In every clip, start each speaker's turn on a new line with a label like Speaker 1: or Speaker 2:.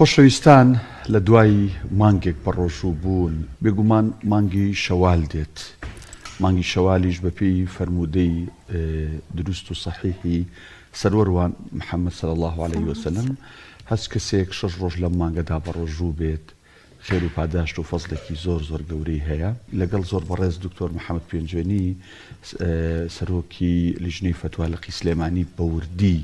Speaker 1: خۆشەویستان لە دوای مانگێک بەڕۆژوو بوون بێگومان مانگی شەوال دێت مانگی شەوالیش بەپێی فەرموودەی دروست و سەحیحی سەروەروان محەممەد صلی الله علیه وسلم هەچ کەسێک شەش ڕۆژ لەم مانگەدا بەڕۆژوو بێت خێر و پاداشت و فەزڵێکی زۆر زۆر گەورەی هەیە. لەگەڵ زۆر بەڕێز دکتۆر محەمەد پێنجوێنی سەرۆکی لیژنەی فەتوا لقی سلێمانی بە وردی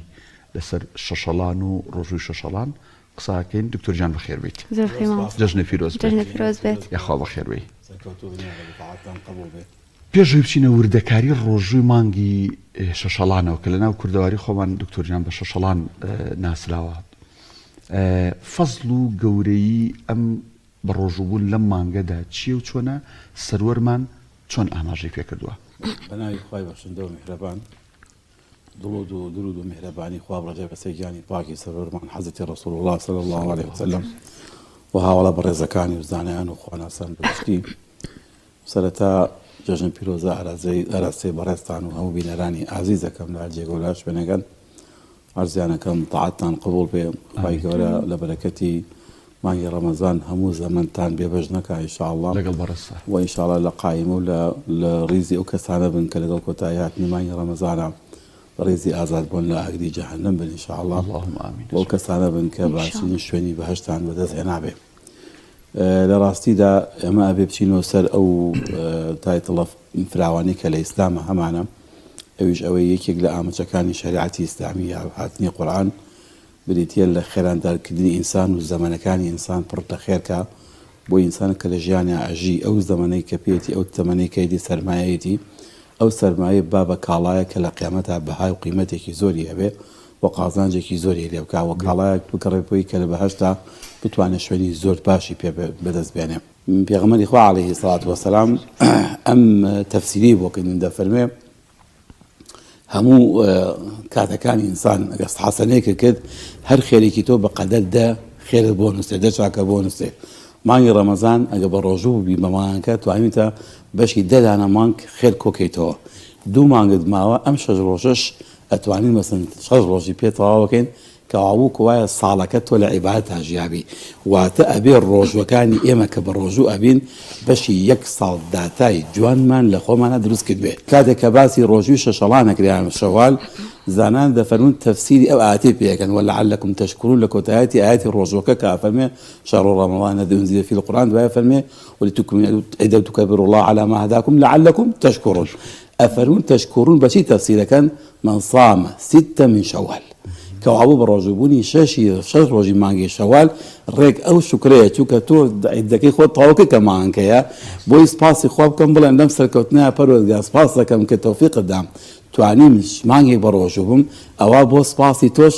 Speaker 1: لەسەر شەشەڵان و ڕۆژووی شەشەڵان قسە ئەکەین. دکتۆر گیان بەخێر بێیت.
Speaker 2: زۆر خێر مامۆستا.
Speaker 1: جەژنە پیرۆز بێت.
Speaker 2: جەژنە پیرۆز بێت.
Speaker 1: یاخوا بەخێر بێی.
Speaker 3: سەرکەوتوو بن یارەبی تاعەتتان قبوڵ بێت.
Speaker 1: پێش ئەوەی بچینە وردەکاری ڕۆژووی مانگی شەشەڵانەوە کە لەناو کوردەواری خۆمان دکتۆر گیان بە شەشەڵان ناسراوە، فەزڵ و گەورەیی ئەم بەڕۆژووبوون لەم مانگەدا چییە و چۆنە، سەروەرمان چۆن ئاماژەی پێکردووە؟
Speaker 3: بەناوی خوای بەخشندە و میهرەبان. دڵود و درود و میهرەبانی خوا بڕژێ بەسەر گیانی پاکی سەروەرمان حەزرەتی ڕسول اللە صلی اللە علیه وسلم و هاوەڵە بەڕێزەکانی و زانایان و خواناسان بەگشتی. سەرەتا جەژن پیرۆزە ئاراستەی بەڕێزتان و هەموو بینەرانی ئازیز دەکەم لە هەر جێگە و لە هەر شوێنێکن. عەرزیان ئەکەم تاعەتتان قبوڵ بێ، خوای گەورە لە بەرەکەتی مانگی ڕەمەزان هەموو زەمەنتان بێبەش نەکا ان شاء اللە
Speaker 1: لەگەڵ بەڕێزتا.
Speaker 3: وە ان شاء اللە لە قایمە و لە لە ڕیزی ئەو کەسانە بن کە لەگەڵ کۆتایی هاتنی مانگی ڕەمەزانا لە ڕیزی ئازاد بوون لە ئاگری جەهەنەم بن ان شاء اللە
Speaker 1: اللهم آمین
Speaker 3: وە ئەو کەسانە بن کە
Speaker 2: ان شاء
Speaker 3: باشترین
Speaker 2: اللە.
Speaker 3: شوێنی بەهەشتان بەدەست هێنابێ. لە ڕاستیدا ئێمە ئەبێ بچینەوە سەر ئەو title ە فراوانەی کە لە ئیسلامە هەمانە، ئەویش ئەوەی یەکێک لە ئامانجەکانی شەریعەتی ئیسلامی یا هاتنی قورئان بریتییە لە خێراندارکردنی ئینسان و زەمەنەکانی ئینسان پڕ لە خێرکا بۆ ئینسان کە لە ژیانیا ئەژی ئەو زەمەنەی کە پێیەتی ئەو تەمەنەی کە سەرمایەیەتی ئەو سەرمایەی با بە کاڵایەک کە لە قیامەتا بەهای و قیمەتێکی زۆری هەبێ و قازانجێکی زۆری لێ بکا و کاڵایەک بکڕێ بۆی کە لە بەهەشتا بتوانێ شوێنی زۆر باشی پێ بەدەست بێنێ. پێغەمبەری خوا علیە الصلوة والسلام ئەم تەفسیرەی بۆ کردین دەفەرموێ هەموو کاتەکانی ئینسان ئەگەر حەسەنەیەکت کرد هەر خێرێکی تۆ بە قەدەر دە خێرت بۆ نووسێ دە چاکە بۆ نووسێ مانگی ڕەمەزان ئەگە بە ڕۆژوو بی بە مانگەکە توانیتە بەشی دە دانە مانگ خێر کۆکەیتەوە دوو مانگت ماوە ئەم شەش ڕۆژەش ئەتوانین مەسەن شەش ڕۆژی پێ تەواوەکەین کەوابوو کوایە ساڵەکە تۆ لە عیبادەتا ژیابی واتە ئەبێ ڕۆژوەکانی ئێمە کە بەڕۆژوو ئەبین بەشی یەک ساڵ داتای جوانمان لە خۆمانا دروست کردبێ. کاتێک کە باسی ڕۆژووی شەشەڵان ئەکرێ یان شەوال زانایان دەفەرموون تەفسیری ئەو ئایەتەی پێ ئەکەن ولعلکم تشکرون لە کۆتایەتی ئایەتی ڕۆژوەکە کە ئەفەرموێ شهر رمضان الذی انزل فیه القرآن دوای ئەفەرموێ ولتکملوا العدە وتکبروا الله علی ما هداکم لعلکم تشکرون ئەفەرموون تشکرون بەچی تەفسیرەکەن من صام ستە من شوال کەوابوو بە ڕۆژووبوونی شەشی شەش ڕۆژی مانگی شەوال ڕێک ئەو شوکرەیە چونکە تۆ عیدەکەی خۆت تەواو کرد کە مانگەکەیە بۆی سپاسی خوا بکەم بڵێم لەم سەرکەوتنە پەروەردگار سپاس دەکەم کە تەوفیقت دام توانیم مانگێک بە ڕۆژوو بم ئەوا بۆ سپاسی تۆش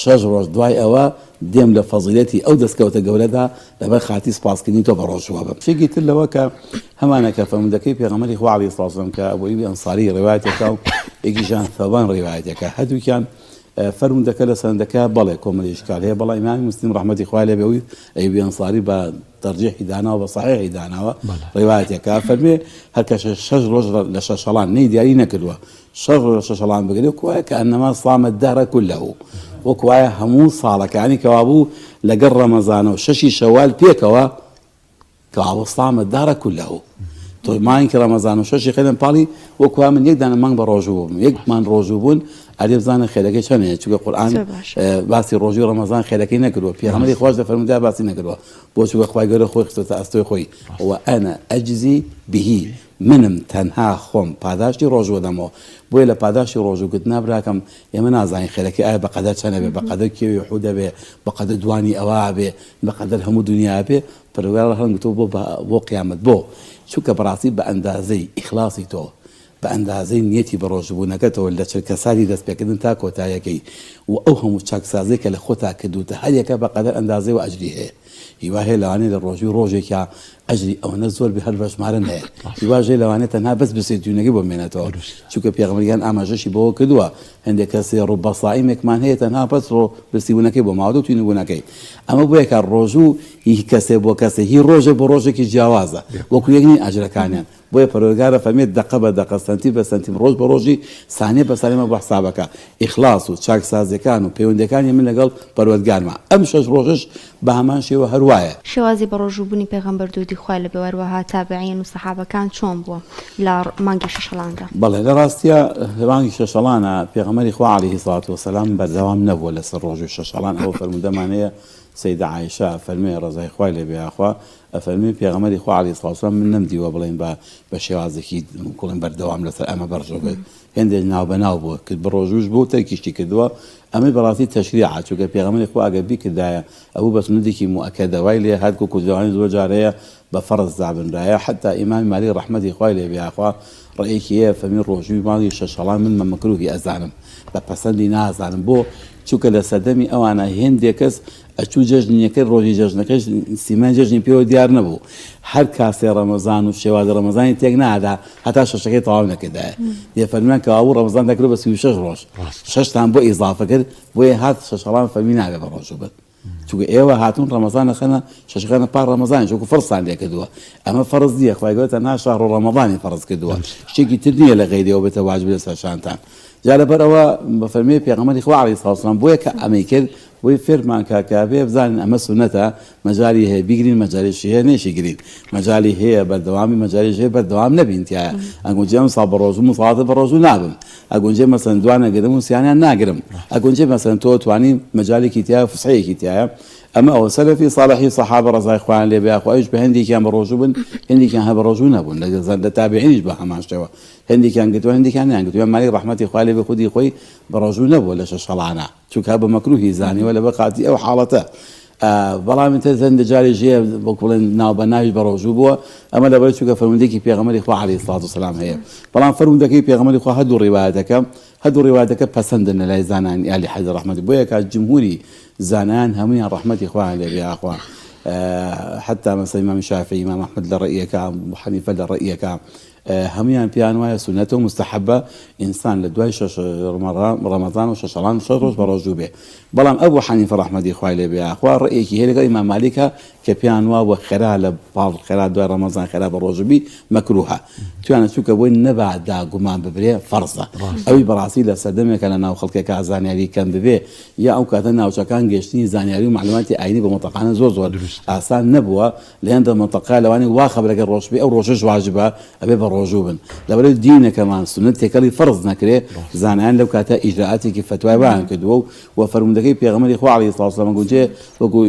Speaker 3: شەش ڕۆژ دوای ئەوە دێم لە فەزیلەتی ئەو دەستکەوتە گەورەدا لەبەر خاتری سپاسکردنی تۆ بەڕۆژووە بم. شتێکی تر لەوە کە هەمانە کە فەرموودەکەی پێغەمبەری خوا علیە الصلوة والسلام کە ئەبو ئەیوبی ئەنساری ڕیوایەتێکا و یەکیشیان ثەوبان ڕیوایەتێکا هەردووکیان فەرموودەکە لە سەنەدەکە بەڵێ کۆمەڵی ئیشکال هەیە بەڵام ئیمامی موسلیم ڕەحمەتی خوای لێ بێ ئەوی ئەیوبی ئەنساری بە تەرجیحی داناوە بە صحیحی داناوە ڕیوایەتێکا فەرمێ هەر کە شەش ڕۆژ لە شەشەڵان نەی دیاری نەکردووە شەش ڕۆژ لە شەشەڵان بگرێ وەک وایە کەئەنەما صام الدهر کله وەک وایە هەموو ساڵەکانی کەوابوو لەگەڵ ڕەمەزانە و شەشی شەوال پێکەوە کەوابوو صام الدهر کله تۆ مانگی ڕەمەزان و شەشی خێرن پاڵی وەک وایە من یەک دانە مانگ بە ڕۆژوو بووم یەک مان ڕۆژوو بوون ئەرێ بزانە خێرەکەی چەند هەیە چونکە قورئان
Speaker 2: زۆر باشە.
Speaker 3: باسی ڕۆژووی ڕەمەزان خێرەکەی نەکردووە پێغەمبەری خواش لە فەرموودە باسی نەکردووە بۆ چونکە خوای گەورە خۆی خستۆتە ئەستۆی خۆی وأنا أجزي به منم تەنها خۆم پاداشتی ڕۆژوو ئەدەمەوە بۆیە لە پاداشتی ڕۆژوو گرتنا براکەم ئێمە نازانین خێرەکەی ئایا بەقەدەر چەند ئەبێ بەقەدەر کێوی ئوحود ئەبێ بەقەدەر دوانی ئەوە ئەبێ بەقەدەر هەموو دونیا ئەبێ پەروەردگار هەڵم گرتووە بۆ بۆ قیامەت بۆ چونکە بەڕاستی بە ئەندازەی ئیخلاصی تۆ بە ئەندازەی نیەتی بەڕۆژووبوونەکەتەوە لە چرکەساتی دەستپێکردن تا کۆتایەکەی و ئەو هەموو چاکسازیە کە لە خۆتا کردووتە هەریەکە بەقەدەر ئەندازەی و ئەجری هەیە هیوا هەیە لەوانەیە لە ڕۆژوی ڕۆژێکیا ئەجری ئەوەنە زۆر بێ هەر بە ژمارە نەیەت هیواش هەیە لەوانەیە تەنها بەس برسێتیونەکەی بۆ بمێنێتەوە چونکە پێغەمبەر گیان ئاماژەشی بەوە کردووە هەندێک کەس هەیە ڕوبە صائمێکمان هەیە تەنها بەس ڕۆ برسیبوونەکەی بۆ ماوەتەوە تینوبوونەکەی ئەمە بۆیە کە ڕۆژوو هی کەسێ بۆ کەسێ هی ڕۆژێک بۆ ڕۆژێکی جیاوازە وەکو یەک نین ئەجرەکانیان. بۆیە پەروەردگار ئەفەرمێت دەقە بە دەقە سەنتیم بە سەنتیم ڕۆژ بە ڕۆژی سانیە بە سانیەمان بۆ حسابەکە ئیخلاص و چاکسازیەکان و پەیوەندیەکانی من لەگەڵ پەروەردگارما ئەم شەش ڕۆژەش بە هەمان شێوە هەر وایە.
Speaker 2: شێوازی بەڕۆژووبوونی پێغەمبەر دروودی خوای لێ بێ و هەروەها تابعین و سەحابەکان چۆن بووە لە مانگی شەشەڵاندا؟
Speaker 3: بەڵێ لە ڕاستیا لە مانگی شەشەڵانا پێغەمبەری خوا علیە سڵات وسلام بەردەوام نەبووە لەسەر ڕۆژووی شەشەڵان ئەوە فەرموودەمان هەیە سەیدە عائیشە ئەفەرموێ ڕەزای خوای لێ بێ یاخوا ئەفەرموێ پێغەمبەری خوا علیە سڵات وسلام من نەمدیوە بڵێن بە بە شێوازێکی بڵێن بەردەوام لەسەر ئەمە بەڕژۆ بێت هێندێک ناو بە ناو بووە کرد بەڕۆژووش بوو تەرکیشی کردووە ئەمەی بەڕاستی تەشریعە چونکە پێغەمبەری خوا ئەگەر بیکردایە ئەبوو بە سوننەتێکی موئەکەدە وای لێ هات وەکو جوانی زۆر جار هەیە بە فەڕز دابنرایە حەتا ئیمامی مالیک ڕەحمەتی خوای لێ بێ یاخوا ڕەئیەکی هەیە فەرمی ڕۆژووی مانگی شەشەڵان من بە مەکروهی ئەزانم بە پەسەندی نازانم بۆ چونکە لە سەردەمی ئەوانە هێندێک کەس ئەچوو جەژنی ئەکرد ڕۆژی جەژنەکەش سیمای جەژنی پێوە دیار نەبوو هەر کاسێ ڕەمەزان و شێوازی ڕەمەزانی تێک نادا هەتا شەشەکەی تەواو نەکردایە دێ فەرمیان کەوابوو ڕەمەزان دەکرد بە 36 ڕۆژ شەشتان بۆ ئیزافە کرد بۆیە هات شەشەڵان فەرمی نابێ بە ڕۆژوو بن چونکە ئێوە هاتوون ڕەمەزان ئەخەنە شەشەکانە پار ڕەمەزانیش وەکو فەرزتان لێ کردووە ئەمە فەرز نییە خوای گەورە تەنها شەهر ڕەمەزانی فەرز کردووە شتێکی تر نییە لە غەیرەوە بێتە واجب لەسەر شانتان جا لەبەر ئەوە بە فەرمی پێغەمبەری خوا عەلەیهی سڵاو وسلام بۆیە کە ئەمەی کرد بۆی فێرمان کا کە بێ بزانین ئەمە سوننەتە مەجالی هەیە بیگرین مەجالیشی هەیە نەیشیگرین مەجالی هەیە بەردەوامی مەجالیش هەیە بەردەوام نەبین تیایا ئەگونجێ ئەمساڵ بەڕۆژووم و ساڵاتە بەڕۆژوو نابم ئەگونجێ مەسەلەن دوا نەگرم و سیانیان ناگرم ئەگونجێ مەسەلەن تۆ توانی مەجالێکی تیایە فسحەیەکی تیایە ئەمە ئەوە سەلەفی ساڵحی سەحابە ڕەزای خوایان لێ بێ یاخوا ئەویش بە هەندێکیان بەڕۆژوو بن هەندێکیان هەر بەڕۆژوو نەبوون لە تابعینیش بە هەمان شێوە هەندێکیان گرتووە هەندێکیان نەیانگرتووە مالیک ڕەحمەتی خوای لێ بێ خودی خۆی بەڕۆژوو نەبووە لە شەشەڵانە چونکە هەر بە مەکروهی زانیوە لەبەر خاتری ئەو حاڵەتە بەڵام ئیتر هەندێک جاریش هەیە وەک بڵێن ناو بە ناویش بە ڕۆژوو بووە ئەمە لەبەر چونکە فەرموودەیەکی پێغەمبەری خوا عەلەیهی سڵات وسەلام هەیە بەڵام فەرموودەکەی پێغەمبەری خوا هەردوو ڕیوایەتەکە هەردوو ڕیوایەتەکە پەسەندن لە لای زانایانی ئەهلی حەدیث ڕەحمەتی بۆیە کە جمهوری زانایان هەموویان ڕەحمەتی خوایان لێ بێ یاخوا حتا مەسەلەن ئیمام شافعی ئیمام ئەحمەد لە ڕەئیەکە ئەبو حەنیفە لە ڕەئیەکە هەموویان پێیان وایە سوننەتە و موستەحەبە ئینسان لە دوای شەش ڕەمەزان و شەشەڵان شەش ڕۆژ بەڕۆژوو بێ بەڵام ئەبو حەنیفە ڕەحمەتی خوای لێ بێ یاخوا ڕەئیەکی هەیە لەگەڵ ئیمام مالیکە کە پێیان وابووە خێرا لە پاڵ خێرا دوای ڕەمەزان خێرا بەڕۆژوو بی مەکروهە تویانە چونکە بۆی نەبادا گومان ببرێ فەرزە ئەوی بەڕاستی لە سەردەمێکە لە ناو خەڵکێکا زانیاری کەم ببێ یا ئەو کاتە ناوچەکان گەشتنی زانیاری و مەعلوماتی ئاینی بە مەنتەقانە زۆر زۆر ئاسان نەبووە لە هێندە مەنتەقە لەوانەیە وا خەبەرەکە ڕۆژ بێ ئەو ڕۆژەش واجبە ئەبێ بە ڕۆژوو بن لەبەرئەوەی دینەکەمان سوننەت تێکەڵی فەرز نەکرێ زانایان لەو کاتە ئیجرائاتێکی فەتوای وایان کردووە و وە فەرموودەکەی پێغەمبەری خوا علیە سڵاو سلام ئەگونجێ وەکو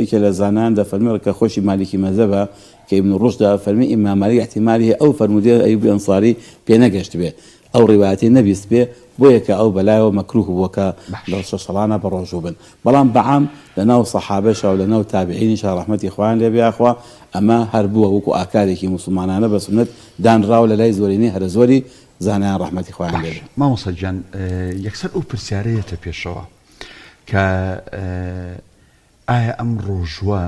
Speaker 3: یەکێ لە زانایان دەفەرموێ کە خۆشی مالیکی مەزهەبە کە ئیبن ڕوشدە فەرمی ئیمام مالیک ئیحتیمالی هەیە ئەو فەرموودەیە ئەیوبی ئەنساری پێ نەگەشتبێ ئەو ڕیوایەتەی نەبیستبێ بۆیە کە ئەو بەلایەوە مەکروه بووە کە لە شەشەڵانە بەڕۆژوو بن بەڵام بەعام لەناو سەحابەشا و لەناو تابعینیشا ڕەحمەتی خوایان لێ بێ یاخوا ئەمە هەر بووە وەکو ئاکارێکی موسڵمانانە بە سوننەت دانراوە لەلای زۆرینەی هەرە زۆری زانایان ڕەحمەتی خوایان لێ
Speaker 1: بێ. باشە مامۆستا گیان یەکسەر ئەو پرسیارە یەتە پێشەوە کە ئایا ئەم ڕۆژوە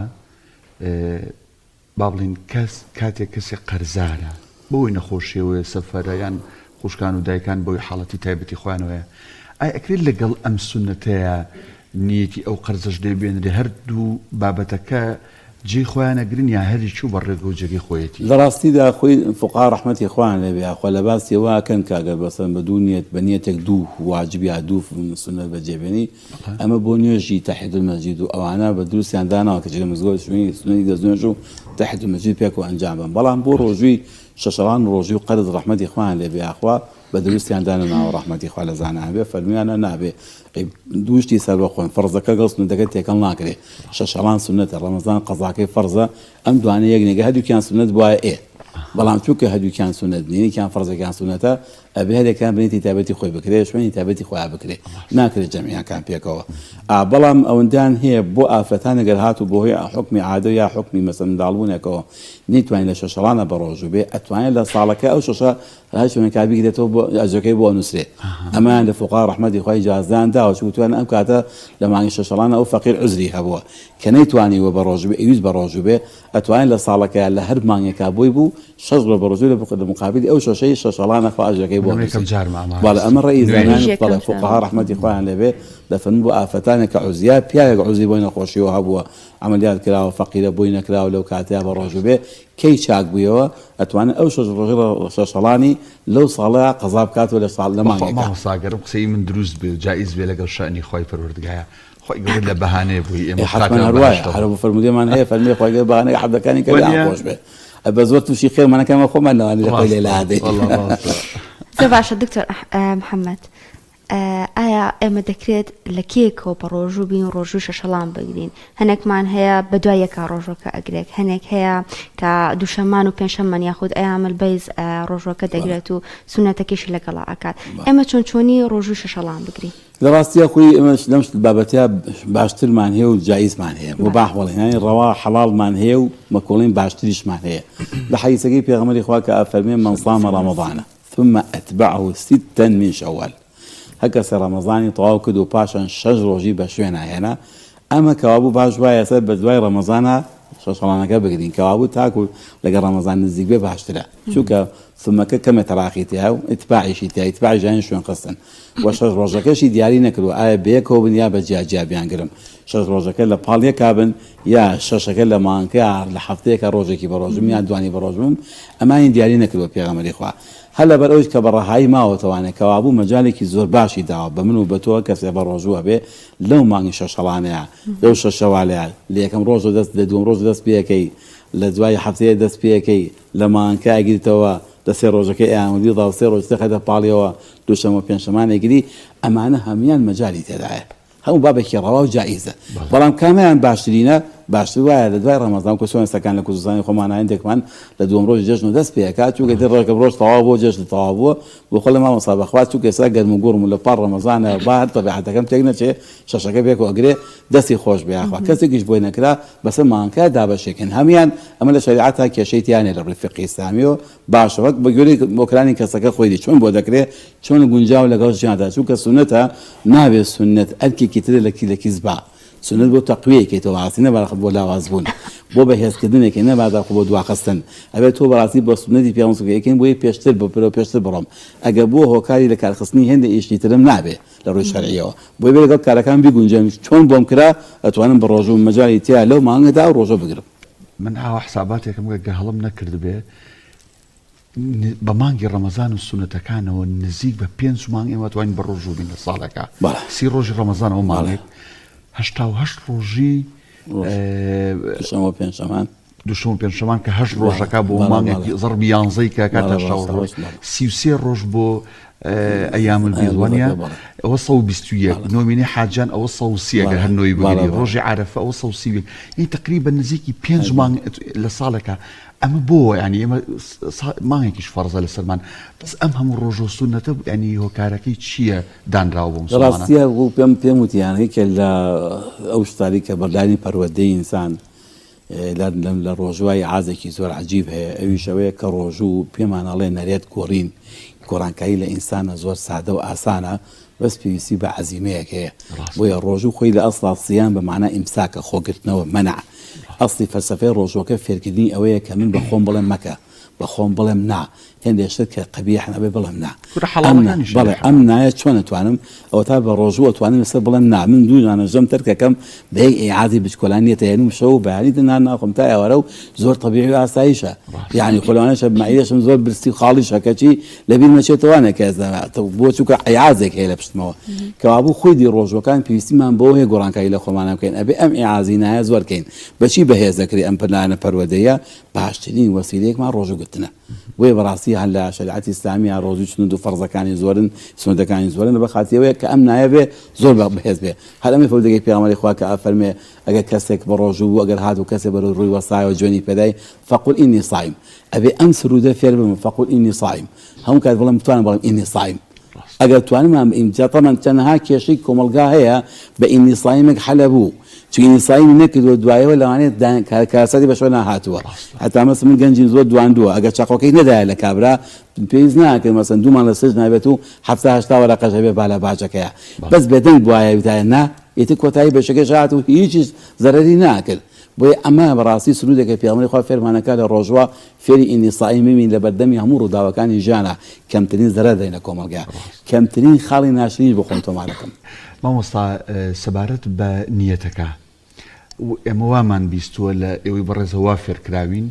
Speaker 1: با بڵێین کەس کاتێک کەسێک قەرزارە بەوەی نەخۆشیەوەیە سەفەرە یان خوشکان و دایکان بەوەی حاڵەتی تایبەتی خۆیانەوەیە ئایا ئەکرێت لەگەڵ ئەم سوننەتەیا نیەتی ئەو قەرزەش لێ بێنرێ هەردوو بابەتەکە جێی خۆیان ئەگرن یا هەریکی و بە ڕێگە و جێگەی خۆیەتی؟
Speaker 3: لە ڕاستیدا خۆی فوقها ڕەحمەتی خوایان لێ بێ یاخوا لە باسی ئەوە ئەکەن کە ئەگەر مەسەلەن بە دوو نیەت بە نیەتێک دوو واجب یا دوو سوننەت بەجێ بێنی ئەمە بۆ نوێژی تحیە المسجد و ئەوانە بە دروستیان داناوە کە لە مزگەوت شوێنی سوننەتی دەستنوێژ و تحیە المسجد پێکەوە ئەنجام بەن بەڵام بۆ ڕۆژووی شەشەڵان ڕۆژووی و قەرز ڕەحمەتی خوایان لێ بێ یاخوا بە دروستیان دانەناوە ڕەحمەتی خوا لە زانایان بێ فەرموویانە نابێ ئەی دوو شتی سەربەخۆن فەرزەکە گەڵ سوننەتەکە تێکەڵ ناکرێ شەشەڵان سوننەتە ڕەمەزان قەزاکەی فەرزە ئەم دوانە یەک نیە گەر هەردووکیان سوننەت بوایە ئێ بەڵام چونکە هەردووکیان سوننەت نین یەکیان فەرزە یەکیان سوننەتە ئەبێ هەریەکەیان بنیتی تایبەتی خۆی بکرێ شوێنی تایبەتی خۆیان بکرێ ناکرێ جەمعیان کان پێکەوە ئا بەڵام ئەوەندەیان هەیە بۆ ئافرەتان ئەگەر هاتوو بۆ هۆی حوکمی عادە یا حوکمی مەسەلەن منداڵبوونێکەوە نەیتوانی لە شەشەڵانە بەڕۆژوو بێ ئەتوانێ لە ساڵەکە ئەو شەشە هەر شوێنێکا بیگرێتەوە بۆ ئەجرەکەی بۆ ئەنووسرێ ئەمەیان لە فوقا ڕەحمەتی خوای ئیجازەیان داوە چونکە توانە ئەم کاتە لە مانگی شەشەڵانە ئەو فەقیر عوزری هەبووە کە نەیتوانیوە بەڕۆژوو بێ ئەیویست بەڕۆژوو بێ ئەتوانێ لە ساڵەکەیا لە هەر مانگێکا بۆی بوو. شەش ڕۆژ بەڕۆژوو لە مقابلی ئەو شەشەی شەشەڵانە خوا ئەجرەکەی بۆ
Speaker 1: ئەمە یەکەم
Speaker 3: ئەنووسێ.
Speaker 1: جارمە ئەمە
Speaker 3: بەڵێ ئەمە ڕەئی
Speaker 1: نوێیە.
Speaker 3: زانایان
Speaker 2: منیش
Speaker 3: بەڵێ
Speaker 2: یەکەم جارمە.
Speaker 3: فوقەها ڕەحمەتی خوایان لێ بێ دەفەرموون بۆ ئافرەتانێک کە عوزیە پیاوێک عوزری بۆی نەخۆشیەوە هەبووە عەمەلیات کراوە فەقیرە بۆی نەکراوە لەو کاتەیا بەڕۆژوو بێ کەی چاک بوویەوە ئەتوانێ ئەو شەش ڕۆژەی شەشەڵانی لەو ساڵەیا قەزا بکاتەوە لە ساڵ لە
Speaker 1: بەخوا
Speaker 3: مانگێکا.
Speaker 1: مامۆستا گەر ئەم قسەی من دروست بێ و جائیز بێ لەگەڵ شەئنی خوای پەروەردگایا خوای گەورە لە بەهانەیە بۆی
Speaker 3: ئێ
Speaker 1: ئێمە
Speaker 3: حەتمەن
Speaker 1: بخاتە
Speaker 3: هەر وایە
Speaker 1: بەهەشتەوە.
Speaker 3: هەر فەرموودەمان هەیە فەرمی خوای گەورە بەهانەی عەبدەکانی کە لێیان
Speaker 1: وەنیە؟
Speaker 3: خۆش بێ ئە بە زۆر تووشی خێرمان ئەکا ئێمە خۆمان لەوانەیە لە خۆی لێ
Speaker 1: ڕاستە
Speaker 3: لادەین.
Speaker 1: وەڵا ڕاستە.
Speaker 2: زۆر باشە دکتۆر محمد ئایا ئێمە دەکرێت لە کێکەوە بە ڕۆژوو بین و ڕۆژووی شەشەڵان بگرین؟ هەنێکمان هەیە بە دوای یەکا ڕۆژوەکە ئەگرێت، هەنێک هەیە کە دووشەممان و پێنجشەممان یاخود ئەیام البیض ڕۆژوەکە دەگرێت و سوننەتەکەیشی لەگەڵا ئەکات. ئێمە چۆن چۆنی ڕۆژووی شەشەڵان بگرین؟
Speaker 3: لە ڕاستیا خۆی ئێمەش لەم بابەتە باشترمان هەیە و جائیزمان هەیە، موباح بڵێن یانی ڕەوا حەڵاڵمان هەیە و مەکوڵین باشتریشمان هەیە. لە حەدیسەکەی پێغەمبەری خوا کە ئەفەرموێ من صام رمضان ثم اتبعه ستا من شوال هەر کەسێ ڕەمەزانی تەواو کرد و پاشان شەش ڕۆژی بە شوێنا هێنا ئەمە کەوابوو باش وایە سەر بە دوای ڕەمەزانا شەشەڵانەکە بگرین کەوابوو تاکو لەگەڵ ڕەمەزان نزیک بێ باشترە چونکە ثمەکە کەمێ تەراخی تیا و ئیتباعیشی تیا ئیتباعیش یانی شوێن خستن و شەش ڕۆژەکەشی دیاری نەکردووە ئایا بەیەکەوە بن یا بە جیا جیا بیانگرم شەش ڕۆژەکە لە پاڵ یەکا بن یا شەشەکە لە مانگەکە لە هەفتەیەکا ڕۆژێکی بەڕۆژم یان دوانی بەڕۆژم ئەمانی دیاری نەکردووە پێغەمبەری خوا هەر لەبەر ئەوەیش کە بە ڕەهایی ماوەتەوانێ کەوابوو مەجالێکی زۆر باشی داوە بە من و بە تۆ کەسێ بەڕۆژوو ئەبێ لەو مانگی شەشەڵانەیا لەو شەش شەوالەیا لە یەکەم ڕۆژەوە دەست لە دووەم ڕۆژ دەست پێ ئەکەی لە دوای هەفتەیە دەست پێ ئەکەی لە مانگەکە ئەگریتەوە لە سێ ڕۆژەکەی ئەیان و سێ ڕۆژ دەخەیتە پاڵیەوە دووشەممە و پێنجشەمان ئەگری ئەمانە هەموویان مەجالی تێدایە. هەموو بابێکی ڕەوا و جائیزە بەڵام کامەیان باشترینە؟ باشتر وایە لە دوای ڕەمەزان وەکو چۆن ئێستاکان لە کوردستانی خۆمان هەندێکمان لە دووەم ڕۆژی جەژن و دەست پێ ئەکات چونکە ئیتر ڕێکە ڕۆژ تەواو بووە جەژن تەواو بووە بۆ خۆ لە مامۆستا بەخوا چونکە ئێستا گەرم و گوڕم و لە پاڵ ڕەمەزانە با هەر تەبیعەتەکەم تێک نەچێ شەشەکە پێکەوە ئەگرێ دەستی خۆش بێ یاخوا کەسێکیش بۆی نەکرا بەسەر مانگەکە دابەشێکن هەموویان ئەمە لە شەریعەتا کێشەی تیا نیە لە ڕووی فیقهی ئیسلامیەوە باشە وەک بە گوێرەی بۆکرانی کەسەکە خۆی دی چۆن بۆ دەکرێ چۆن گونجاو لەگەڵ ژیاندا چونکە سوننەتە نابێ سوننەت ئەرکێکی ترە لە لە کیس با سوننەت بۆ تەقویەکەی تۆ بەڕاستی نەبا بۆ لاواز بوون بۆ بەهێزکردنێکی نەبادا خۆ بۆ دواخستن ئەبێ تۆ بەڕاستی بە سوننەتی پێغەمبەر صلی یەکەین بۆی پێشتر بۆ پرۆ پێشتر بڕۆم ئەگەر بووە هۆکاری لە کارخستنی هێندە ئیشی ترم نابێ لە ڕووی شەرعیەوە بۆی بێ لەگەڵ کارەکان بیگونجێن چۆن بۆم کرا ئەتوانم بە ڕۆژوو مەجالی تیا لەو مانگەدا ئەو ڕۆژە بگرم.
Speaker 1: من ئاوا حساباتێکم کرد گەر هەڵەم نەکردبێ بە مانگی ڕەمەزان و سونەتەکانەوە نزیک بە پێنج مانگ ئێمە توانین بە ڕۆژوو بین لە ساڵێکا 30 ڕۆژی ڕەمەزان ئەو مانگێک 88 ڕۆژی
Speaker 3: دووشەممە و پێنجشەمان
Speaker 1: دووشەم و پێنجشەمان کە هەشت ڕۆژەکە بۆ مانگێکی زەڕبی یانزەی کە کاتە ڕۆژ 33 ڕۆژ بۆ ئەیام البیض وانە ئەوە 121 نۆمینەی حاجان ئەوە 130 ئەگەر هەر نۆی بگری ڕۆژی عەرەفە ئەوە 131 یعنی تقریبا نزیکی پێنج مانگ لە ساڵێکا ئەمە بۆ ینی ئێمە مانگێکیش فەرزە لەسەرمان بەس ئەم هەموو ڕۆژ و سوننەتە ینی هۆکارەکەی چییە دانراوە بۆ مسلمانان؟
Speaker 3: ڕاستیە وەکو پێم پێم وتیان یەکێ لە ئەو شتانەی کە بەردانی پەروەردەی ئینسان لە ڕۆژوای عازێکی زۆر عەجیب هەیە ئەویش ئەوەیە کە ڕۆژوو پێمان ئەڵێ نەرێت گۆڕین گۆڕانکاری لە ئینسانە زۆر سادە و ئاسانە بەس پێویستی بە عەزیمەیەک هەیە بۆیە ڕۆژوو خۆی لە ئەسڵا صیام بە مانا ئیمساکە خۆگرتنەوە مەنع ئەسڵی فەلسەفەی ڕۆژووەکە فێرکردنی ئەوەیە کە من بە خۆم بڵێم مەکە بە خۆم بڵێم نا هێندێ شت کە قەبیحن ئەبێ بڵێم نا.
Speaker 1: کورە
Speaker 3: ئەم نا
Speaker 1: حەڵاڵەکانیش
Speaker 3: بەڵێ
Speaker 1: لێ
Speaker 3: ئەم
Speaker 1: حەرامە.
Speaker 3: نایە چۆن ئەتوانم ئەوەتا بە ڕۆژوو ئەتوانم لەسەر بڵێم نا من دوو دانە ژەم تەرک ئەکەم بە یەک ئیعازی بچکۆلان نیەتە هێنم شەو و بەیانی تر نان ناخۆم تا ئێوارە و زۆر تەبیعی و ئاساییشە
Speaker 1: ڕاستە.
Speaker 3: یەعنی خۆ لەوانەشە مەعیدەشم زۆر برسی و خاڵیشە کەچی لەبیرم ئەچێتەوانێ کە ئێستا بۆ چونکە ئیعازێک هەیە لە پشتمەوە کەوابوو خودی ڕۆژووەکان پێویستیمان بەوە هەیە گۆڕانکاری لە خۆمانا بکەین ئەبێ ئەم ئیعازی نایە زۆر کەین بەچی بەهێز دەکرێ ئەم پلانە پەروەردەیە باشترین وەسیلەیەکمان ڕۆژوو گرتنە بۆیە بەڕاستی هەر لە شەریعەتی ئیسلامییا ڕۆژوو سوننەت و فەرزەکانی زۆرن سوننەتەکانی زۆرن لەبەر خاتری ئەوەیە کە ئەم نایە بێ زۆر بەهێز بێ هەر ئەمەی فەرموودەکەی پێغەمبەری خوا کە ئەفەرمێ ئەگەر کەسێک بە ڕۆژوو بوو ئەگەر هات و کەسێ بەرەو ڕووی وەستایەوە جوێنی پێدای فقل إني صائم ئەبێ ئەم سروودە فێر بم فقل إني صائم هەموو کات بڵێم بتوانم بڵێم إني صائم ئەگەر توانیمان بە ئینجا تەبعەن چەنەها کێشەی کۆمەڵگا هەیە بە إني صائم ێک حەلە بوو چون إني صائم ی نەکردووە دوایەوە لەوانەیە کارەساتی بە شوێنا هاتووە هەتا مەسەن من گەنجیم زۆر دواندووە ئەگەر چەقۆکەی نەدایە لە کابرا پێویست ناکرد مەسەن دوو مانگ لە سجنا بێت و 70 80 وەرەقەش هەبێ با لە باجەکەیە بەس بێدەنگ بوایە وتایە نا ئیتر کۆتایی بەشەکەش هات و هیچیش زەرەری ناکرد. بۆیە ئەمە بەڕاستی سروودێکە پێغەمبەری خوا فێرمانەکا لە ڕۆژوە فێری ئینی صائم ببین لە بەردەمی هەموو ڕووداوەکانی ژیانا کەمترین زەرەر دەینە کۆمەڵگا کەمترین خاڵی ناشرینیش بۆ خۆم تۆمارەکەم.
Speaker 1: مامۆستا سەبارەت بە نیەتەکە ئێمە وامان بیستووە لە ئێوەی بەڕێزەوە وا فێرکراوین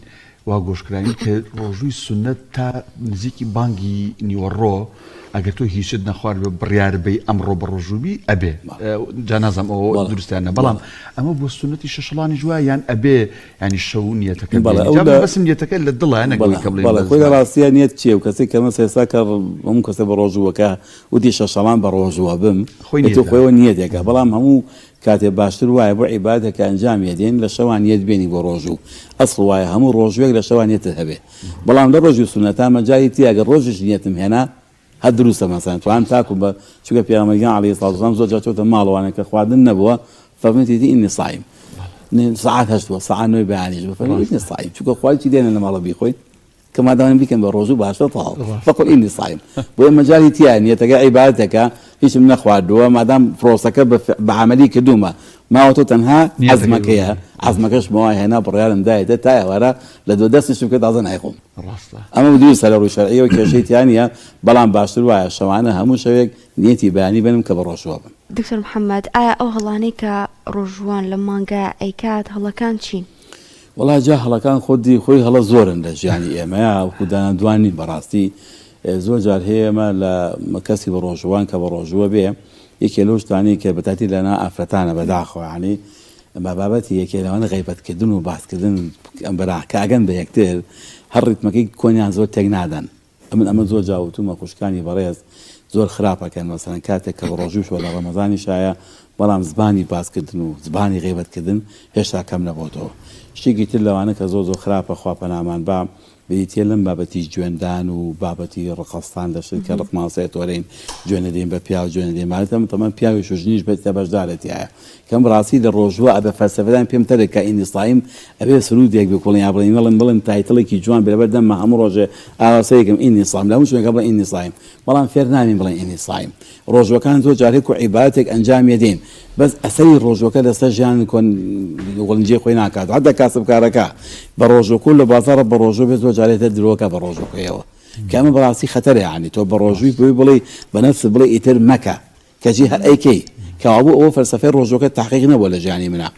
Speaker 1: وا گۆشکراوین کە ڕۆژووی سوننەت تا نزیکی بانگی نیوەڕۆ ئەگەر تۆ هیچت نەخوارد بێ بڕیار بەی ئەمڕۆ بە ڕۆژوو بی ئەبێ جا نازانم ئەوە دروستە یان نا بەڵام ئەمە بۆ سوننەتی شەشەڵانیش وایە یان ئەبێ ینی شەو نیەتەکە
Speaker 3: بەڵێ
Speaker 1: بێنی
Speaker 3: ئەو
Speaker 1: جا
Speaker 3: لە
Speaker 1: بەسم نیەتەکە لە دڵە نەک
Speaker 3: بەڵێ
Speaker 1: ئەوەی کە بڵێین
Speaker 3: بەڵێ
Speaker 1: بە
Speaker 3: خۆی لە
Speaker 1: زمان.
Speaker 3: ڕاستییا نیەت چییە و کەسێک کە مەسە ئێستا کە هەموو کەسێ بە ڕۆژووەکە وتی شەشەڵان بە ڕۆژووە بم
Speaker 1: خۆی
Speaker 3: ئێ تۆ
Speaker 1: نیەتە.
Speaker 3: خۆیەوە نیەتێکە بەڵام هەموو کاتێ باشتر وایە بۆ عیبادەتێک کە ئەنجامی ئەدەین لە شەوا نیەت بێنی بۆ ڕۆژوو ئەسڵ وایە هەموو ڕۆژوێک لە شەوا نیەتت هەبێ بەڵام لە ڕۆژی سوننەتا مەجالی تیایە گەر ڕۆژیش نیەتم هێنا هەر دروستە مەسەلەن توانم تاکو بە چونکە پێغەمبەر گیان علیە سڵات وسلام زۆر جار چۆتە ماڵەوانێ کە خواردن نەبووە فەرموویەتی ئینی صائم سەعات هەشت بووە سەعات نۆی بەیانیش بوو فەرمووی ئینی صائم چونکە خوای چی دێنە لە ماڵە بیخۆین کە مادام بیکەن بە ڕۆژوو باشە تەواو فقل ئینی صائم بۆیە مەجالی تیا نیەتەکە عیبادەتەکە هیچم نەخواردووە مادام پرۆسەکە بە عەمەلی کردوومە ماوەتەوە تەنها عەزمەکەیە عەزمەکەشمەوە هێنا بڕیارم دایتە تا ئێوارە لە دو دەستیشم کرد تازە نایخۆم ئەمە دروستە لە ڕووی شەرعیەوە کێشەی تیا نییە بەڵام باشتر وایە شەوانە هەموو شەوێک نیەتی بەیانی بێنم کە بە ڕۆژووە بم.
Speaker 2: دکتۆر محمد ئایا ئەو هەڵانەی کە ڕۆژووان لەم مانگە ئەیکات هەڵەکان چین؟
Speaker 3: وەڵا جا هەڵەکان خۆدی خۆی هەڵە زۆرن لە ژیانی ئێمەیا وەکو دانا دوان نین بەڕاستی زۆر جار هەیە ئێمە لە کەسی بە ڕۆژووان کە بە ڕۆژووە بێ یەکێ لەو شتانەی کە بەتاتی لەنا ئافرەتانە بەداخەوە یانی بە بابەتی یەکێ لەوانە غەیبەتکردن و باسکردن بەرا کە ئەگەن بە یەکتر هەر ڕیتمەکەی کۆنیان زۆر تێک نادەن ئەمن ئەمە زۆر جا وتومە خوشکانی بەڕێز زۆر خراپ ئەکەن مەسەلەن کاتێک کە بەڕۆژووش وە لە ڕەمەزانیشایە بەڵام زبانی باس کردن و زبانی غیبەت کردن هێشتا کەم نەبۆتەوە شتێکی تر لەوانە کە زۆر زۆر خراپە خوا پەنامان با بریتیە لەم بابەتی جوێندان و بابەتی ڕقەستان لە شت کە ڕقمان سێ تۆرەین جوێن دەدەین بە پیاو جوێن دەدەین مالتە تەمان پیاویش و ژنیش بێتە بەشدارە تیایە کەم ڕاستی لە ڕۆژووە ئەبێ فەلسەفەدان پێم تەرک کە ئینی صایم ئەبێ سرودێک بکوڵین یا بڵێین بڵێن بڵێن title ێکی جوان بێ لەبەر دەممە هەموو ڕۆژێ ئاوا سەیرکەم ئینی صایم لە هەموو شوێنێکا بڵێن ئینی صایم بەڵام فێر نابین بڵێن ئینی صایم ڕۆژوەکان زۆر جار هەکو عیبادەتێک ئەنجامی ئەدەین بەس ئەسەری ڕۆژوەکە لەسەر ژیان کۆن وڵنجێ خۆی ناکات حەتا کاسبکارەکە بە ڕۆژوەکو لە بازاڕە بە ڕۆژوو بێت زۆر جارێ تر درۆکە بە ڕۆژوەکەیەوە کە ئەمە بەڕاستی خەتەرە یانی تۆ بە ڕۆژووی بۆی بڵێی بە نەفست بڵێ ئیتر مەکە کەچی هەر ئەیکەی. کەوابوو ئەوە فەلسەفەی ڕۆژووەکە تەحقیق نەبووە لە ژیانی منا.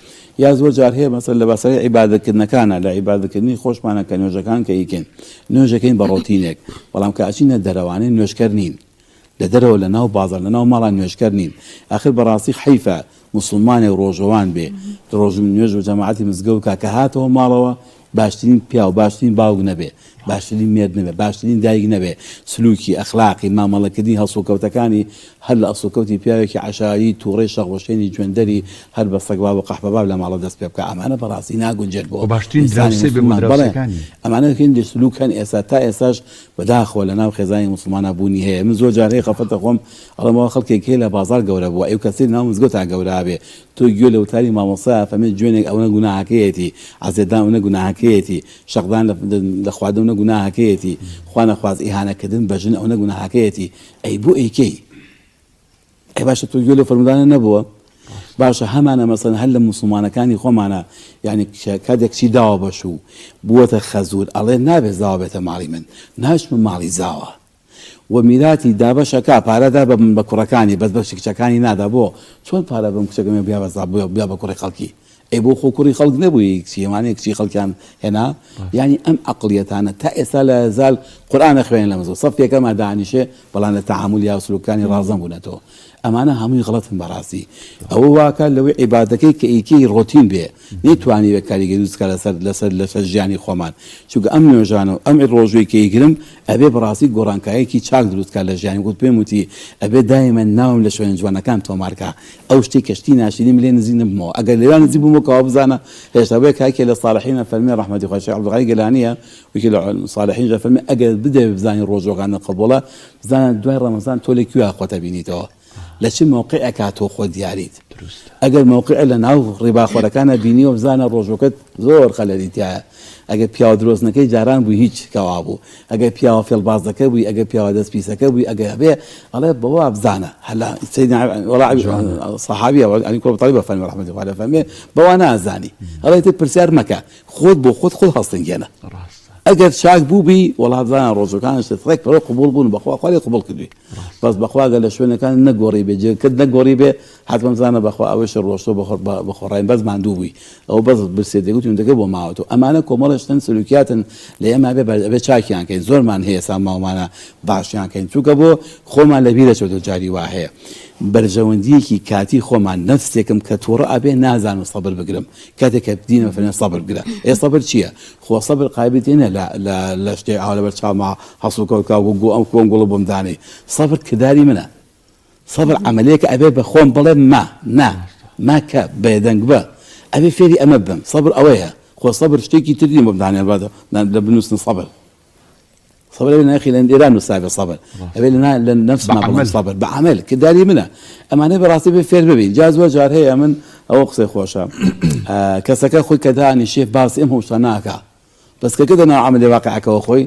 Speaker 3: یا زۆر جار هەیە مەسەلەن لە بەسەرەی عیبادەتکردنەکانا، لە عیبادەتکردنی خۆشمانا کە نوێژەکان کە ئەیکەین، نوێژەکەین بە ڕۆتینێک، بەڵام کە ئەچینە دەرەوانێ نوێژکەر نین. لە دەرەوە لە ناو بازاڕ، لە ناو ماڵا نوێژکەر نین. ئاخر بەڕاستی حەیفە موسڵمانێک ڕۆژەوان بێ، ڕۆژ نوێژ بە جەماعەتی مزگەوت کا، کە هاتەوە ماڵەوە باشترین پیاو، باشترین باوک نەبێ، باشترین مێرد نەبێ، باشترین دایک نەبێ، سلوکی، ئەخلاقی، مامەڵەکردنی، هەڵسوکەوتەکانی هەر لە ئەڵسوکەوتی پیاوێکی عەشایری توڕەی شەقوەشێنی جوێندەری هەر بە سەگباب و قەحپەباب لە ماڵە دەست پێ بکا ئەمانە بەڕاستی ناگونجێت بۆ
Speaker 1: وە باشترین
Speaker 3: ئینسانی
Speaker 1: دراوسێ بێ بۆ
Speaker 3: موسڵمان بەڵێ
Speaker 1: دراوسێکانی.
Speaker 3: ئەمانە هێندێ سلوک هەن ئێستا تا ئێستاش بەداخەوە لە ناو خێزانی موسڵمانا بوونی هەیە من زۆر جار هەیە خەفەت دەخۆم ئەڵێم ئەوە خەڵکێک هەیە لە بازاڕ گەورە بووە ئەی و کەسێ لە ناو مزگەوتا گەورە ئەبێ تۆ گوێ لە وتاری مامۆستا ئەفەرمێ جوێنێک ئەونە گوناهەکەیەتی عەزێتدان ئەونە گوناهەکەیەتی شەقدان لە خواردن ئەونە گوناهەکەیەتی خوا نەخواست ئیهانە کردن بە ژن ئەونە گوناهەکەیەتی ئەی بۆ ئەیکەی ئەی باشە تۆ گوێ لەو فەرموودانە نەبووە باشە هەمانە مەسەن هەر لە موسڵمانەکانی خۆمانە یعنی کاتێک کچی داوە بەشوو بووەتە خەزور ئەڵێ نابێ زاوا بێتە ماڵی من ناچمە ماڵی زاوا و میراتی دابەش ئەکا پارە دا بە بە کوڕەکانی بەس بە کچەکانی نادا بۆ چۆن پارە بەم کچەکەم بیا بە زا بیا بە کوڕی خەڵکی ئەی بۆ خۆ کوڕی خەڵک نەبووی کچی ئەمانەیە کچی خەڵکیان هێنا یانی ئەم عەقڵیەتانە تا ئێستا لە زال قورئان ئەخوێنن لە مزگەوت سەف یەکەما دانیشێ بەڵام لە تەعامول یا سلوکەکانی ڕاز نەبوونەتەوە ئەمانە هەمووی غەڵەتن بەڕاستی ئەوە واکات لەوەی عیبادەکەی کە ئیکەی ڕۆتین بێ نەیتوانیوێ کاریگەری دروست بکات لەسەر لەسەر لەسەر ژیانی خۆمان چونکە ئەم نوێژانە و ئەم ڕۆژووی کە ئیگرم ئەبێ بەڕاستی گۆڕانکاریەکی چاک دروست کات لە ژیانی وەک پێم وتی ئەبێ دایمەن ناوم لە شوێنە جوانەکان تۆمار کا ئەو شتەی کە شتی ناشرین لێ نزیک نەبمەوە ئەگەر لەویا نزیک بوومەوە کەوا بزانە هێشتا بۆیە کاکێ لە صالحین ئەفەرمێ ڕەحمەتی خوای شێخ عەبدولغانی گەلانیە یەکێ لە صالحین ئەفەرمێ ئەگەر بدەوێ بزانی ڕۆژوەکانت قبوڵە بزانە دوای ڕەمەزان تۆ لە کوێ خۆت ئەبینیتەوە. لە چ مەوقعێکا تۆ خۆت دیاریت. ئەگەر مەوقعێ لە ناو ڕیباخۆرەکانا بینیوە بزانە ڕۆژوەکەت زۆر خەلەلی تیایە. ئەگەر پیاوە درۆزنەکەی جاران بووی هیچ کەوابوو. ئەگەر پیاوە فێڵبازەکە بووی، ئەگەر پیاوە دەست پیسەکە بووی، ئەگەر هەبێ ئەڵێ بەوە بزانە. هەلا سەیدنا وەڵا سەحابیە عەلی کوڕ ئەبی تالیب ئەفەرمێ ڕەحمەتی خوا لێ فەرمێ بەوە نازانی. ئەڵێ ئیتر پرسیار مەکە خۆت بۆ خۆت خۆت هەڵسەنگێنە. ئەگەر چاک بووبی وەڵا بزانە ڕۆژەکانشت ڕێک پڕ قبوڵ بوون بەخوا خوا لێ قبوڵ کردووی بەس بەخوا گەر لە شوێنەکان نەگۆڕی بێ جێگەکەت نەگۆڕی بێ حەتمەن بزانە بەخوا ئەوەش ڕۆشتووە بەخۆ بەخۆڕایی بەس ماندوو بووی ئەوە بەس برسێتێک و توندەکە بۆ ماوەتەوە ئەمانە کۆمەڵە شتن سلوکیاتن لە ئێمە بێ ئەبێ چاکیان کەین زۆرمان هەیە سا ماومانە باشیان کەین چونکە بۆ خۆمان لە بیرە چۆتەوە جاری وا هەیە بەرژەوەندیەکی کاتی خۆمان نەفسێکم کە توڕە ئەبێ نازانم سەبر بگرم کاتێک کە دینە فەرمێ سەبر بگرە ئێ سەبر چییە؟ خۆ سەبر قابیل تێ نیە لە لە لە شتێ ئاوا لەبەر چاوما هەڵسوکەوت کا و گۆ ئەم کۆم گوڵە بۆم دانێی سەبر کرداری منە سەبر عەمەلێکە ئەبێ بە خۆم بڵێم ما نا ما کە بێدەنگ بە ئەبێ فێری ئەمە بم سەبر ئەوەیە خۆ سەبر شتێکی تر نیە بۆم دانێن بە لە بنووسن سەبر سەبر ئەبێ ناخی لە ئێران نووسابێ سەبر ئەبێ لە لە نەفسما بڵێم سەبر بە عەمەل کرداری منە ئەمانە بەڕاستی بێ فێر ببین جا زۆر جار هەیە من ئەوە قسەی خۆشە کەسەکە خۆی کە دانیشێ باسی ئەم هەموو شتە ناکا بەس کە کردە ناو عەمەلی واقعەکەوە خۆی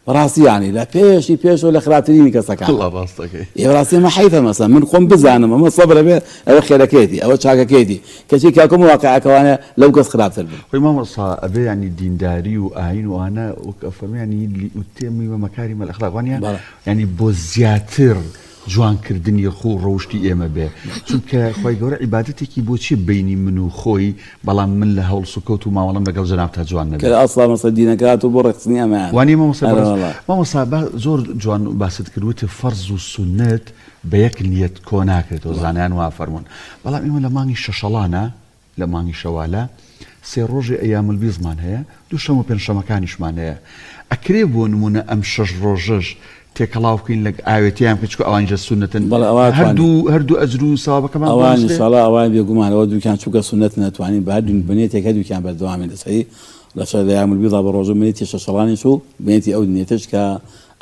Speaker 3: بەڕاستی یانی لە پێشی پێشەوە لە خراپترینی کەسەکان
Speaker 1: وەڵا ڕاستەکەی.
Speaker 3: ئێ بەڕاستی ئەمە حەیفە مەسەن من خۆم بزانم ئەمە سەبرە بێ ئەوە خێرەکەیەتی ئەوە چاکەکەیەتی کەچی کاکم واقعەکەوانە لەو کەس خراپتر بم.
Speaker 1: خۆی مامۆستا ئەبێ یانی دینداری و ئاین و ئەوانە وەک ئەفەرموێ یانی لئوتمم مکارم الاخلاق وانیە
Speaker 3: بەڵێ.
Speaker 1: یانی بۆ زیاتر جوان کردنی خوو ڕەوشتی ئێمە بێ چونکە خوای گەورە عیبادەتێکی بۆ چیە بەینی من و خۆی بەڵام من لە هەوڵسوکەوت و مامەڵەم لەگەڵ جەنابتا جوان نەبێ.
Speaker 3: کە ئەسڵا مەسەلەن دینەکە هاتووە بۆ ڕێکخستنی ئەمەیان.
Speaker 1: وانیە مامۆستا
Speaker 3: ئەرێ
Speaker 1: بەڕێز؟
Speaker 3: وەڵا.
Speaker 1: مامۆستا با زۆر جوان باست کرد وتت فەرز و سوننەت بە یەک نیەت کۆ ناکرێتەوە زانایان وا فەرموون بەڵام ئێمە لە مانگی شەشەڵانە لە مانگی شەوالە سێ ڕۆژی ایام البیضمان هەیە دوو شەم و پێنج شەمەکانیشمان هەیە ئەکرێ بۆ نمونە ئەم شەش ڕۆژەش تێکەڵاو بکەین لەگ ئاوێتەیان بکەین چونکە ئەوانیش لە سوننەتن
Speaker 3: بەڵێ ئەوە ئەتوانین.
Speaker 1: هەردوو هەردوو ئەجر و سەوابەکەمان بۆ
Speaker 3: ئەوان
Speaker 1: نوسرێ؟
Speaker 3: ئینشاڵا ئەوان بێگومان ئەوە دووکیان چونکە سوننەتن ئەتوانین بە هەردوو بە نیەتێک هەردووکیان بەردەوامین لەسەری لەسەر ایام البیضا بە ڕۆژوو بە نیەتی شەشەڵانیش و بە نیەتی ئەو نیەتەش کە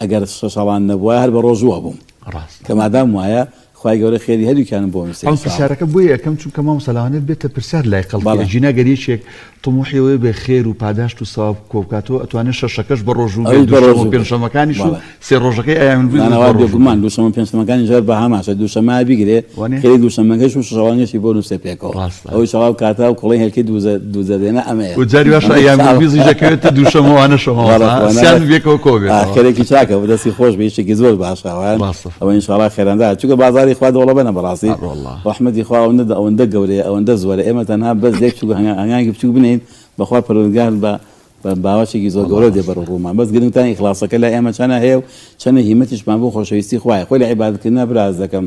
Speaker 3: ئەگەر شەشەڵان نەبوایە هەر بە ڕۆژوو ئەبووم
Speaker 1: ڕاستە.
Speaker 3: کە مادام وایە خوای گەورە خێری هەردووکیانم بۆ نووسی
Speaker 1: ئەم
Speaker 3: ان شاء الله.
Speaker 1: پرسیارەکە بۆیە ئەکەم چونکە مامۆستا لەوانەیە بێتە پرسیار لای خەڵکی
Speaker 3: بەڵێ.
Speaker 1: ئەگینا گەر یەکێک تموحی ئەوەیە بێ خێر و پاداشت و سەواب کۆبکاتەوە ئەتوانێ شەشەکەش بە ڕۆژوو بێ
Speaker 3: ئەویش
Speaker 1: دوو
Speaker 3: بە
Speaker 1: شەم و
Speaker 3: ڕۆژوو بێ
Speaker 1: پێنج شەمەکانیش و
Speaker 3: بەڵێ.
Speaker 1: سێ ڕۆژەکەی ایام البیض
Speaker 3: نا
Speaker 1: بە
Speaker 3: وا
Speaker 1: ڕۆژوو بێ.
Speaker 3: بێگومان دووشەمە پێنجشەمەکانیش هەر بە هەمان شت دووشەمە بیگرێ
Speaker 1: وانیە؟
Speaker 3: خێری دووشەمەکەش و شەشەڵانیشی بۆ نووسێ پێکەوە
Speaker 1: ڕاستە.
Speaker 3: ئەوەی شەوا بکاتە و کوڵەی هێلکەی دووزە دووزە دێنە ئەمەیە
Speaker 1: و جاری واش
Speaker 3: ئەمە
Speaker 1: ایام
Speaker 3: شاڵ.
Speaker 1: البیضیش دەکەوێتە دووشەمەوانەشەوە
Speaker 3: بەڵێ
Speaker 1: مامۆستا
Speaker 3: خۆ نا
Speaker 1: سیان بێکەوە کۆ
Speaker 3: ئا
Speaker 1: بێتەوە.
Speaker 3: خێرێکی چاکە دەستی خۆش بێ ئیشێکی زۆر باشە ئەوان
Speaker 1: ڕاستە.
Speaker 3: ئەوە ان شاء اللە خێران دایە چونکە بازاری خوا دەوڵەمەنە بەڕاستی
Speaker 1: ئەروەڵڵا.
Speaker 3: ڕەحمەتی خوا ئەوەندە ئەوەندە گەورەیە ئەوەندە زۆرە ئێمە تەنها بەس یەک چوک هەنگاوێکی بچوک بنێین بەخوا پەروەردگار بە بە باوەشێکی زۆر
Speaker 1: وەڵا
Speaker 3: گەورە دێ
Speaker 1: ڕاستە.
Speaker 3: بەرەو ڕوومان بەس گرنگتان ئیخلاسەکە لای ئێمە چەنە هەیە و چەنە هیمەتیشمان بۆ خۆشەویستی خوایە خۆی لە عیبادەتکردنا برا هەست دەکەم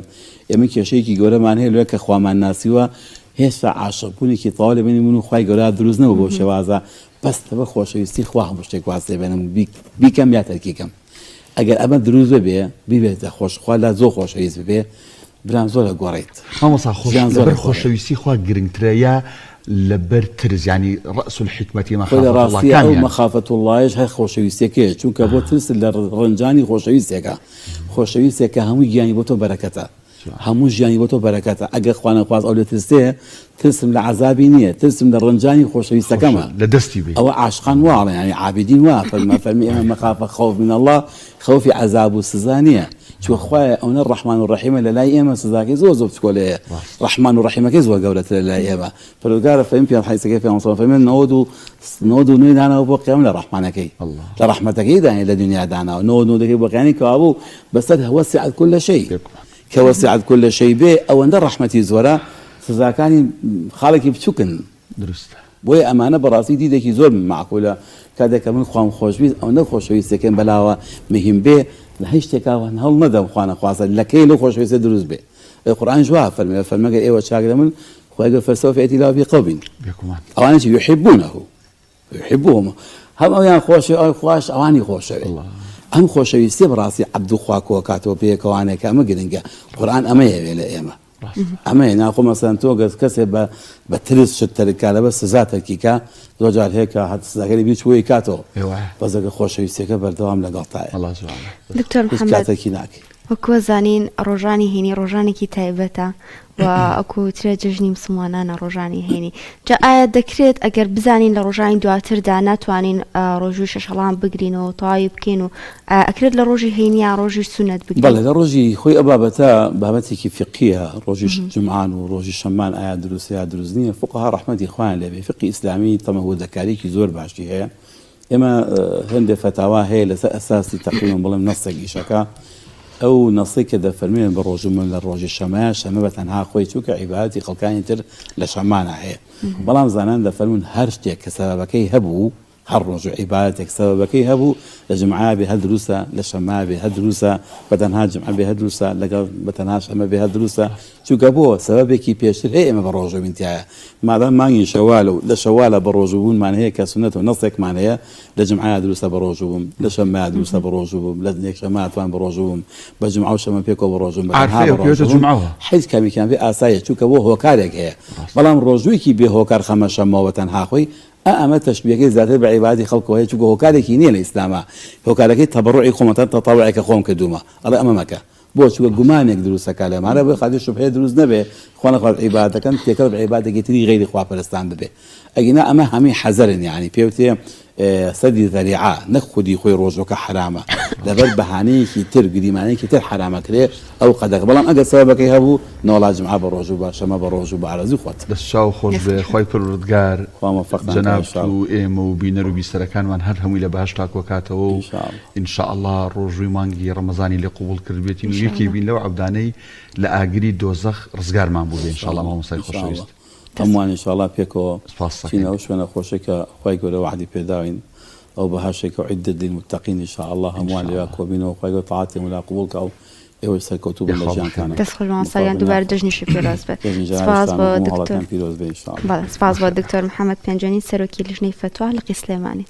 Speaker 3: ئێمە کێشەیەکی گەورەمان هەیە لەوێ کە خوامان ناسیوە هێشتا عاشق بوونێکی تەواو لە بەینی من و خوای گەورە دروست نەبوو بەو شێوازە بەس لەبەر خۆشەویستی خوا هەموو شتێک واز لێ بێنم بیکەم یا تەرکی کەم ئەگەر ئەمە دروست ببێ بیبێتە خۆش خوا لا زۆر خۆشەویست ببێ برام زۆر ئەگۆڕیت
Speaker 1: مامۆستا خۆش
Speaker 3: ژیان زۆر
Speaker 1: لەبەر
Speaker 3: ئەگۆڕێت.
Speaker 1: خۆشەویستی خوا گرنگترە یا لەبەر ترس یانی ڕەئس الحکمەتی
Speaker 3: خۆی لە
Speaker 1: مەخافەت اللە
Speaker 3: ڕاستیا ئەو
Speaker 1: کامیان؟
Speaker 3: مەخافەت اللەیەش هەر خۆشەویستیەکەیە چونکە بۆ ترست لە ڕەنجانی خۆشەویستێکە خۆشەویستێک کە هەموو گیانی بۆ تۆ بەرەکەتە هەموو ژیانی بۆ تۆ بەرەکەتە ئەگەر خوانەخواست ئەو لێترسێ ترسم لە عەزابی نییە ترسم لە ڕەنجانی خۆشەویستەکەمە
Speaker 1: لە دەستی بێ
Speaker 3: ئەوە عاشقان وا ئەڵێن یانی عابیدین وا فەرمە فەرمی ئێمە مەخافە خەوف من اللە خەوفی عەزاب و سزا نییە چونکە خوایە ئەونە ڕەحمان و ڕەحیمە لە لای ئێمە سزاکەی زۆر زۆر بچکۆلەیە ڕەحمان و ڕەحیمەکەی زۆر گەورەترە لە لای ئێمە پەروەردگارە فەرمی پێ حەدیسەکەی پێغەمبەر صلی اللە فەرمی 99 داناوە بۆ قیامەت لە ڕەحمانەکەی لە ڕەحمەتەکەی دانێ لە دنیا داناوە 99 دەکەی بۆ قیامەت کەوابوو بەسەر وسعت كل شيء کە وسعت كل شيء بێ ئەوەندە ڕەحمەتی زۆرە سزاکانی خاڵێکی بچوکن.
Speaker 1: دروستە.
Speaker 3: بۆیە ئەمانە بەڕاستی دیدێکی زۆر مەعقولە کاتێک کە من خوام خۆشویست ئەوەندە خۆشەویستەکەم بەلاوە مهیم بێ لە هیچ شتێکا هەوڵ نەدەم خوانەخواستە لەکەی لەو خۆشەویستە دروست بێ ئەی قورئانیش وا فەرموێ فەرموێ گەر ئێوە چاک دەبن خوای گەورە فسوف یأتی الله بقوم
Speaker 1: بێگومان
Speaker 3: ئەوانەی یحبونه یحبهم هەم ئەویان خۆشەوێ ئەو خواش ئەوانی خۆشەوێ ئەم خۆشەویستیە بەڕاستی عەبد و خوا کۆکاتەوە پێکەوانێکە ئەمە گرنگە قورئان ئەمەیەوێ لە ئێمە ئەمەیە ناخۆ مەسەن تۆ گەر کەسێ بە بە ترس شت تەرک کا لەبەر سزا تەرکی کا زۆر جار هەیە کە هەر سزاکەی لەبیر چووە کاتەوە بەس ئەگەر خۆشەویستیەکە بەردەوام لەگەڵتایە
Speaker 2: دکتۆر
Speaker 3: هیچ
Speaker 2: محمد
Speaker 3: کاتێکی ناکەی.
Speaker 2: وەکو ئەزانین ڕۆژانی هەینی ڕۆژانێکی تایبەتە و ئەکو وترێت جەژنی مسوڵمانانە ڕۆژانی هەینی جا ئایا دەکرێت ئەگەر بزانین لە ڕۆژانی دواتردا ناتوانین ڕۆژووی شەشەڵان بگرین و تەواوی بکەین و ئەکرێت لە ڕۆژی هەینیا ڕۆژی سونەت بگرین؟
Speaker 3: بەڵێ لە ڕۆژی خۆی ئەو بابەتە بابەتێکی فیقهیە ڕۆژی جومعان و ڕۆژی شەممان ئایا دروستە یا دروست نییە فوقەها ڕەحمەتی خوایان لێبێ فیقهی ئیسلامی تەمە وردەکاریەکی زۆر باشی هەیە ئێمە هەندێ فەتاوا هەیە لەسەر ئەساسی تەقریبەن بڵێم نەسێک ئیشەکە ئەو نەسەی کە دەفەرموێن بە ڕۆژوو من لە ڕۆژی شەمەیە شەمە بە تەنها خۆی چونکە عیبادەتی خەڵکانی تر لە شەمانە هەیە بەڵام زانان دەفەرموون هەر شتێک کە سەبەبەکەی هەبوو هەر ڕۆژ و عیبادەتێک سەبەبەکەی هەبوو لە جمعە بێ هەر دروستە لە شەمە بێ هەر دروستە بە تەنها جمعە بێ هەر دروستە لەگەڵ بە تەنها شەمە بێ هەر دروستە چونکە بۆ؟ سەبەبێکی پێشتر هەیە ئێمە بە ڕۆژوو بین تیایا. مادام مانگی شەوالە و لە شەوالە بە ڕۆژوو بوونمان هەیە کە سوننەتە و نەسێکمان هەیە، لە جومعەیا دروستە بە ڕۆژوو بووم، لە شەممەیا دروستە بە ڕۆژوو بووم، لە یەکشەممە ئەتوانم بە ڕۆژوو بووم، بە جومعە و شەممە پێکەوە بە ڕۆژوو بووم، بە تەنها
Speaker 1: عارفەیە
Speaker 3: بە
Speaker 1: و پێوێتە
Speaker 3: ڕۆژوو بووم،
Speaker 1: جومعەوە.
Speaker 3: هیچ کامێکیان بێ ئاساییە چونکە بۆ هۆکارێک هەیە. بەڵام ڕۆژوویەکی بێ هۆکار خەمە شەممەوە بە تەنها خۆی، ئا ئەمە تەشبیەکەی زیاتر بە عیبادەتی خەڵکەوە هەیە چونکە هۆکارێکی نییە لە ئیسلاما، هۆکارەکەی تەبەڕوعی خۆمە تەتەوعێکە خۆم کردوومە، ئەڵێ ئەمە مەکە. بۆ؟ چونکە گومانێک دروست ئەکا لەمانە بۆیە خاتری شوبهەیە دروست نەبێ خوا نەخواست عیبادەتەکەم تێکەڵ بە عیبادەتێکی تری غەیری خواپەرستان ببێ ئەگینا ئەمە هەمووی حەزەرن یانی پێوترێ سەدی زەریعە نەک خودی خۆی ڕۆژوەکە حەرامە لەبەر بەهانەیەکی تر گریمانەیەکی تر حەرامەکرێ ئەو قەدەغ بەڵام ئەگەر سەبەبەکەی هەبوو نەوەڵا جمعە بە ڕۆژوو بە شەمە بە ڕۆژوو بە ئارەزووی خۆت.
Speaker 1: دەست چاو خۆش
Speaker 2: دەست
Speaker 1: بێ
Speaker 2: خۆش.
Speaker 1: خوای پەروەردگار
Speaker 3: خوا مۆفەقتان کا ان
Speaker 1: جەنابت
Speaker 3: شاء
Speaker 1: و
Speaker 3: اللە.
Speaker 1: ئێمە و بینەر و بیسەرەکانمان هەر هەمووی لە بەهەشتا کۆکاتەوە و
Speaker 3: ان شاء اللە.
Speaker 1: ان شاء اللە ڕۆژووی مانگی ڕەمەزانی لێ قبوڵ کردبێتین و
Speaker 2: ان شاء
Speaker 1: یەکێ
Speaker 2: اللە.
Speaker 1: بین لەو عەبدانەی لە ئاگری دۆزەخ ڕزگارمان بووبێ ان
Speaker 3: ان
Speaker 1: شاء اللە
Speaker 3: شاء اللە
Speaker 1: مامۆستای
Speaker 3: ان شاء اللە
Speaker 1: خۆشەویست.
Speaker 2: دەست
Speaker 3: هەمووان ان شاء اللە پێکەوە
Speaker 1: سپاست
Speaker 3: بچینە
Speaker 1: دەکەین.
Speaker 3: ئەو شوێنە خۆشەی کە خوای گەورە وەعدی پێداوین ئەو بەهەشتەی کە اعدت للمتقین ان شاء اللە
Speaker 1: ان
Speaker 3: هەمووان
Speaker 1: شاء
Speaker 3: لەویا
Speaker 1: اللە.
Speaker 3: کۆبینەوە خوای گەورە تاعەتی هەموو لا قبوڵ کا و ئێوەش سەرکەوتوو بن لە
Speaker 1: یاخوا بەخێر
Speaker 3: ژیانتانا.
Speaker 1: بێی.
Speaker 2: دەست خۆش مامۆستا
Speaker 3: بەخوا
Speaker 2: گیان
Speaker 3: بن
Speaker 2: دووبارە
Speaker 3: یاخوا.
Speaker 2: جەژنیشی پیرۆز بێت
Speaker 3: جەژنی
Speaker 2: سپاس
Speaker 3: جەنابیشتان
Speaker 2: بۆ
Speaker 3: و هەموو
Speaker 2: دکتۆر
Speaker 3: هاوڵاتیان پیرۆز بێ ان شاء اللە.
Speaker 2: بەڵێ سپاس بۆ
Speaker 1: بەخێر بێی.
Speaker 2: دکتۆر محمد پێنجوێنی سەرۆکی لیژنەی فەتوا لقی سلێمانی.